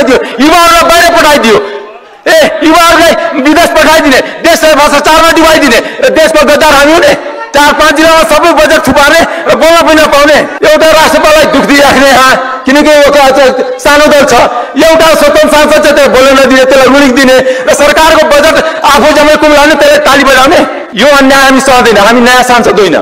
पठाइदियो, युवाहरूलाई बाहिर पठाइदियो, युवाहरूलाई विदेश पठाइदिने, देशलाई भ्रष्टाचारमा डुबाइदिने र देशको गद्दार हामी हुने। 4-5 जिल्लामा सबै बजेट थुपार्ने र बोल्न पनि नपाउने एउटा राष्ट्रपाललाई दुख दिइराख्ने, किनकि सानो दल छ, एउटा स्वतन्त्र सांसद छ, त्यो बोल्न नदिने, त्यसलाई रुलिङ दिने र सरकारको बजेट आफू जम्मै कुम्लाउने, त्यसले ताली बजाउने। यो अन्याय हामी सहँदैन। हामी नयाँ सांसद होइन,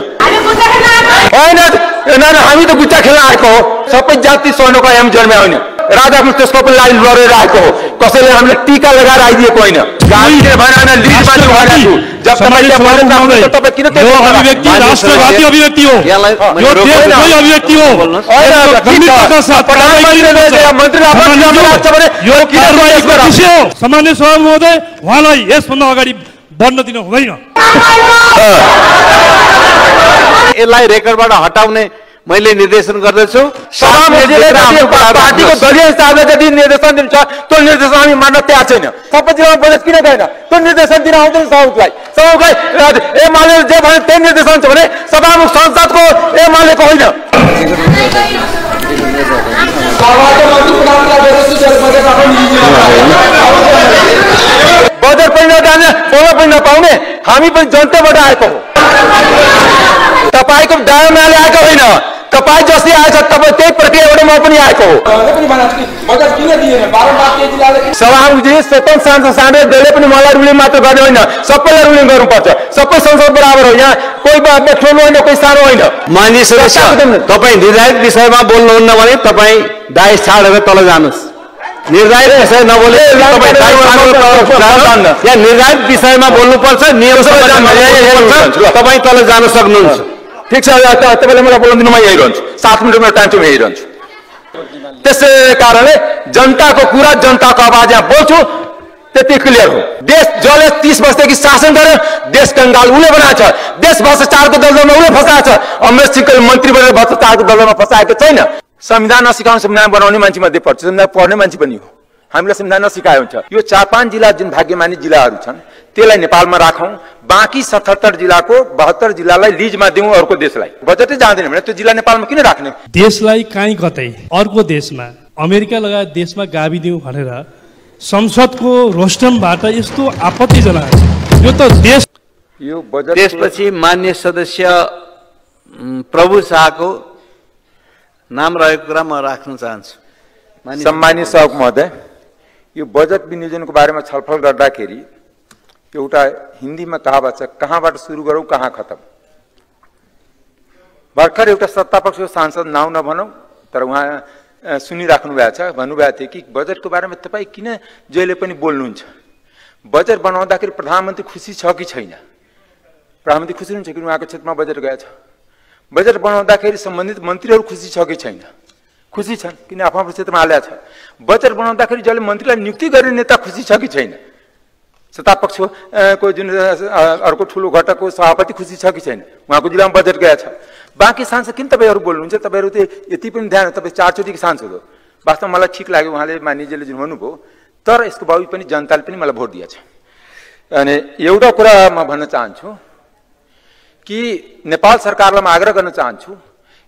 हामी त गुच्चा खेल्न आएको हो। सबै जाति स्वर्णको एम जन्मे होइन, राजा त्यसको पनि लागि लडेर आएको हो। कसैले हामीले टीका लगाएर आइदिएको होइन। गाडीले भएन लिडबाट भनेको जब तपाईले बोल्नु तपाईँ किन त्यो अभिव्यक्ति राष्ट्रवादी अभिव्यक्ति हो, यो देशकै अभिव्यक्ति हो। सामान्य सभा महोदय, उहाँलाई यसभन्दा अगाडि बढ्न दिन हुँदैन। यसलाई रेकर्डबाट हटाउने मैले निर्देशन गर्दछु। पार्टीको दलीय हिसाबले जति निर्देशन दिन्छ त्यो निर्देशन हामी मान्न तयार छैन। सबै जिल्लामा बजेट किन गएन? त्यो निर्देशन दिन आउँदैन सभामुखलाई। एमाले जे भने त्यही निर्देशन छ भने सभामुख संसदको एमालेको होइन। बजेट पनि नजाने, बोल्न पनि नपाउने, हामी पनि जनताबाट आएको हो। तपाईँको दायामाले आएको होइन, तपाईँ जसले आएछ तपाईँ त्यही प्रक्रियाबाट म पनि आएको हो। सभामुखजी स्वतन्त्र सांसद दलले पनि मलाई रुलिङ मात्र गर्ने होइन, सबैलाई रुलिङ गर्नुपर्छ। सबै संसद बराबर हो, यहाँ कोही ठुलो होइन, कोही सानो होइन। माननीय सदस्य, तपाईँ निर्धारित विषयमा बोल्नुहुन्न भने तपाईँ दाइ छाडेर तल जानुहोस्। निर्धारित विषय नबोले यहाँ निर्धारित विषयमा बोल्नुपर्छ, नियम तपाईँ तल जान सक्नुहुन्छ। ठिक छ, तपाईँले मलाई बोल्न दिनु, म यही रहन्छु। 7 मिनटमा टाइम चाहिँ म यही रहन्छु। त्यसै कारणले जनताको कुरा, जनताको आवाज यहाँ बोल्छु, त्यति क्लियर हो। देश जसले 30 वर्षदेखि शासन गर्यो, देश कंगाल उसले बनाएको छ। देश भ्रष्टाचारको दलदलमा उसले फसाएको छ। अमरेश सिंहले मन्त्री बनेर भ्रष्टाचारको दलदलमा फसाएको छैन। संविधान नसिकाउने संविधान बनाउने मान्छे मध्ये पर्छ, संविधान पढ्ने मान्छे पनि हो। हामीलाई संविधान नसिकायो हुन्छ। यो 4-5 जिल्ला जुन भाग्यमानी जिल्लाहरू छन् त्यसलाई नेपालमा राखौँ, बाँकी 77 जिल्लाको 72 जिल्लालाई लिजमा दिउँ अर्को देशलाई। बजेटै जाँदैन भने त्यो जिल्ला नेपालमा किन राख्ने? देशलाई काहीँ कतै अर्को देशमा, अमेरिका लगायत देशमा गाभिदिउँ भनेर संसदको रोस्टमबाट यस्तो आपत्ति जनाएको छ। यो त देश, यो बजेट। त्यसपछि माननीय सदस्य प्रभु शाहको नाम रहेको कुरा म राख्न चाहन्छु। सम्मानित सभामुख महोदय, यो बजेट विनियोजनको बारेमा छलफल गर्दाखेरि एउटा हिन्दीमा कहावत छ, कहाँबाट सुरु गरौँ कहाँ खत्म। भर्खर एउटा सत्तापक्षको सांसद नाउँ नभनौँ, तर उहाँ सुनिराख्नु भएको छ, भन्नुभएको थियो कि बजेटको बारेमा तपाईँ किन जहिले पनि बोल्नुहुन्छ? बजेट बनाउँदाखेरि प्रधानमन्त्री खुसी छ कि छैन? प्रधानमन्त्री खुसी हुनुहुन्छ कि उहाँको क्षेत्रमा बजेट गएको छ? बजेट बनाउँदाखेरि सम्बन्धित मन्त्रीहरू खुसी छ कि छैन? खुसी छन्, किन आफ्नो क्षेत्रमा हालेको छ। बजेट बनाउँदाखेरि जसले मन्त्रीलाई नियुक्ति गर्ने नेता खुसी छ कि छैन? सत्तापक्षको जुन अर्को ठुलो घटकको सभापति खुसी छ कि छैन? उहाँको जिल्लामा बजेट गएको छ। बाँकी सांसद किन तपाईँहरू बोल्नुहुन्छ? तपाईँहरू त यति पनि ध्यान, तपाईँ 4 चोटिको सांसद हो। वास्तवमा मलाई ठिक लाग्यो उहाँले, मानिजीले जुन भन्नुभयो, तर यसको बावजुद पनि जनताले पनि मलाई भोट दिएछ। अनि एउटा कुरा म भन्न चाहन्छु कि नेपाल सरकारलाई म आग्रह गर्न चाहन्छु,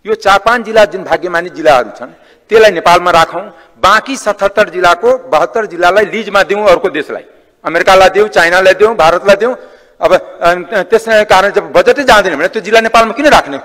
यो 4-5 जिल्ला जुन भाग्यमानी जिल्लाहरू छन् त्यसलाई नेपालमा राखौँ, बाँकी 77 जिल्लाको 72 जिल्लालाई लिजमा दिउँ अर्को देशलाई। अमेरिकालाई दिउँ, चाइनालाई दिउँ, भारतलाई दिउँ। अब त्यसै कारण जब बजेटै जाँदैन भने त्यो जिल्ला नेपालमा किन राख्ने?